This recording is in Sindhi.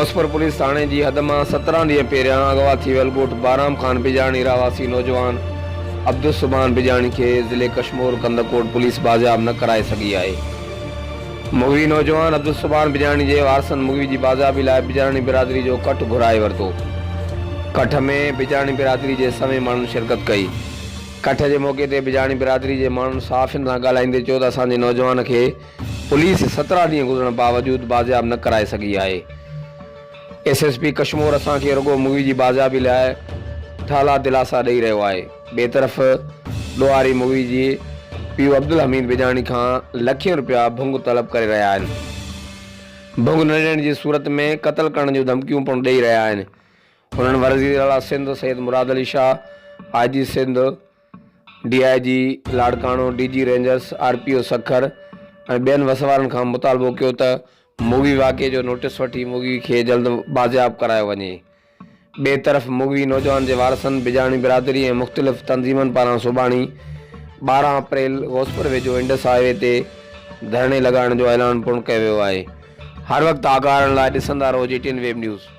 غوثپور پوليس ٿاڻي جي حد مان 17 ڏينهن پهريان اغوا ٿي ويل ڳوٺ بهرام خان بجاڻي رهواسي نوجوان عبدالسبحان بجاڻي کي ضلعي ڪشمور ڪنڌڪوٽ پوليس بازياب نه ڪرائي سگهي آهي. مغوي نوجوان عبدالسبحان بجاڻي جي وارثن مغوي جي بازيابي لاء بجاڻي برادري جو ڪٺ گهرائي ورتو. ڪٺ ۾ بجاڻي برادري جي سوين ماڻهن شرڪت ڪئي. ڪٺ جي موقعي تي بجاڻي برادري جي ماڻهن صحافين سان ڳالهائيندي چيو ته اسان جي نوجوان کي پوليس 17 ڏينهن گذرڻ باوجود بازياب نه ڪرائي سگهي آهي. ايس ايس پي ڪشمور اسان کي رڳو مغوي جي بازيابي لاء ٺهلا دلاسا ڏئي رهيو آهي. ٻئي طرف ڏوهاري مغوي جي پيء عبدالحميد بجاڻي کان لکين رپيا ڀنگ طلب ڪري رهيا آهن. ڀنگ نه ڏيڻ جي صورت ۾ قتل ڪرڻ جون ڌمڪيون پڻ ڏئي رهيا آهن. هنن وزيراعليٰ Sindh Syed Murad Ali Shah, I G Sindh, D I G Larkana, D G Rangers, R P O Sukkur ۽ ٻين وس وارن کان مطالبو ڪيو ته مغوي واقعي جو نوٽيس وٺي مغوي کي جلد بازياب ڪرايو وڃي. ٻئي طرف مغوي نوجوان جي وارثن، بجاڻي برادري ۽ مختلف تنظيمن پاران سڀاڻي 12 اپريل غوثپور ويجهو انڊس هاء وي تي ڌرڻي لڳائڻ جو اعلان پڻ ڪيو ويو آهي. هر وقت آگاهه رهڻ لاء ڏسندا رهو G T N web news.